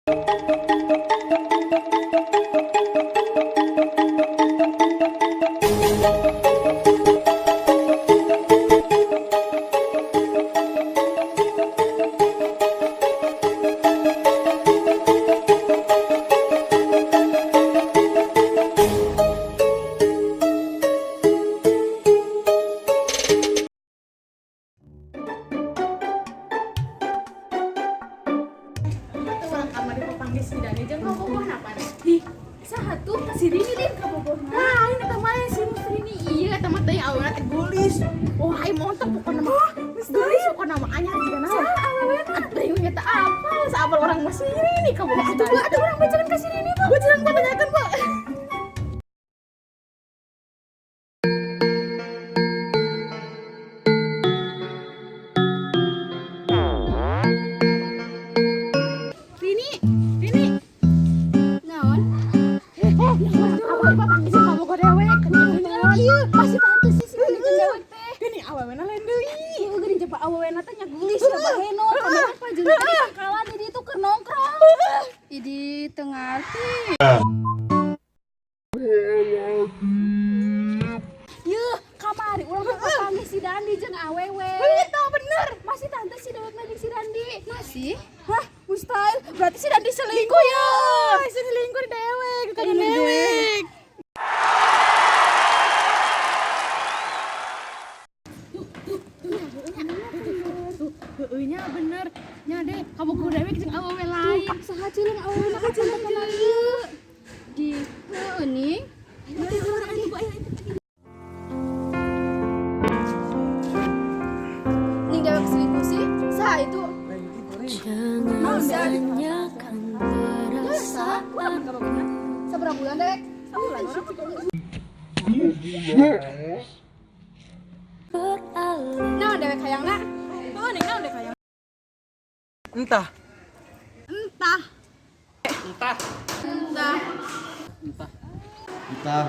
Itu urang kamari papanggih si Dani jeung kabogoh napa nih? Ih, saha tuh si Rini deh kabogohna. Nah, ini eta mah si Rini ieu eta mah teh awena teh geulis. Wah, ai montok pokona mah. Geulis pokona mah anyar jiga naon. Saha awewena? Atuh eta apa? Saapal urang mah si Rini kabogoh si Atuh Dani. Bu, atuh urang bacakan ka si Rini, Bu. Bu, jangan tanyakan, Bu. Rini, Rini. Naon? Eh, apa papanggih si kabogoh dewek? Kenyang. Iya, masih tante sih si Rini jeung dewek teh. Gini awewena lain deui. Ieu geuning jepa awewena teh nya geulis ya baheno. Kamari pa jeung teh pangkalan di ditu keur nongkrong. Idi teu ngarti. Yeuh, kamari urang teh papanggih si Dandi jeung awewe. Itu bener. Masih tante si dewek jeung si Dandi. Masih? Hah, mustahil. Berarti si Dandi selingkuh ya. Si selingkuh di dewek, bukan Ini dewek. Heeh nya bener. Nya deh, kabogoh dewek jeung awewe lain. Saha cileung awewena ka tante kenal ieu. Di heueuh ning. Ning dewek selingkuh sih. Saha itu? Jangan tanyakan perasaan. Sabaraha bulan dewek? Sabulan urang. Beralih. Naon dewek hayangna? Heuh ning naon dek hayang. Entah. Entah. Entah. Entah. Entah. Entah.